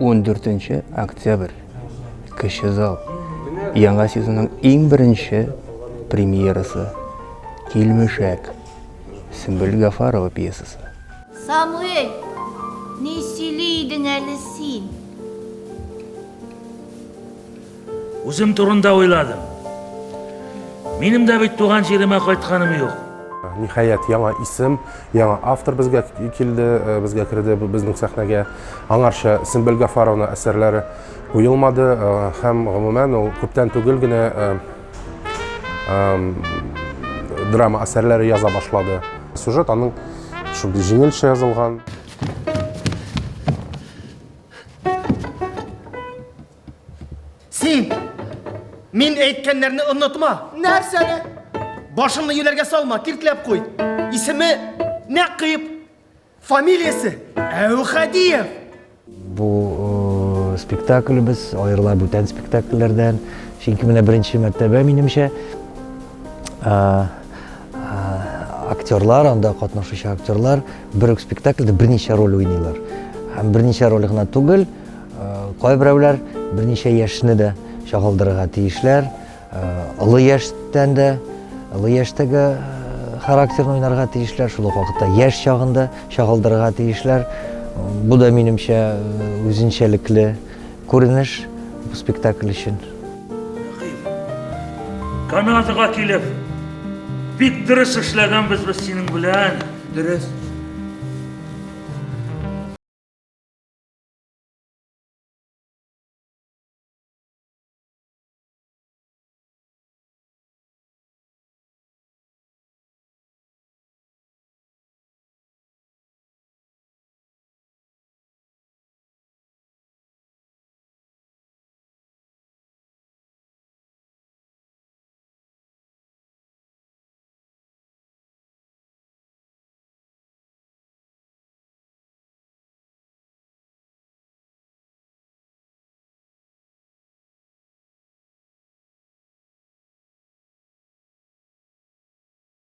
14 октябрь. Кече зал. Яңа сезонның иң беренче премьерасы. Килмешәк. Сөмбел Гафарова пьесасы. Самуэль, ни сөйли идең әле син? Үзем турында уйладым. Минем дә бит туган җиремә кайтканым юк. Ниһаять, яңа исем, яңа автор безгә килде, э, безгә керде безнең сәхнәгә. Аңарча Сөмбел Гафаровна әсәрләре куелмады э, һәм гомумән ул күптән түгел генә э, драма әсәрләре яза башлады. Сюжет аның шундый җиңелчә язылган. Син! Мин әйткәннәрне онытма! Нәрсәне? Башыңны юләргә салма, киртләп куй. Исеме Нәкыйп, фамилиясе Әүхәдиев. Бу э, спектаклебез аерыла бүтән спектакльләрдән. Чөнки менә беренче мәртәбә минемчә э, э, актерлар, анда катнашучы актерлар бер үк спектакльдә берничә роль уйныйлар. Һәм берничә роль гына түгел, Кайберәүләр берничә яшьне дә чагылдырырга тиешләр. Олы яшьтән дә, олы яшьтәге характерны уйнарга тиешләр, шул ук вакытта яшь чагында чагылдырырга тиешләр. Бу да минемчә үзенчәлекле күренеш бу спектакль өчен. Канадага килеп, бик дөрес эшләгәнбез без синең белән. Дөрес.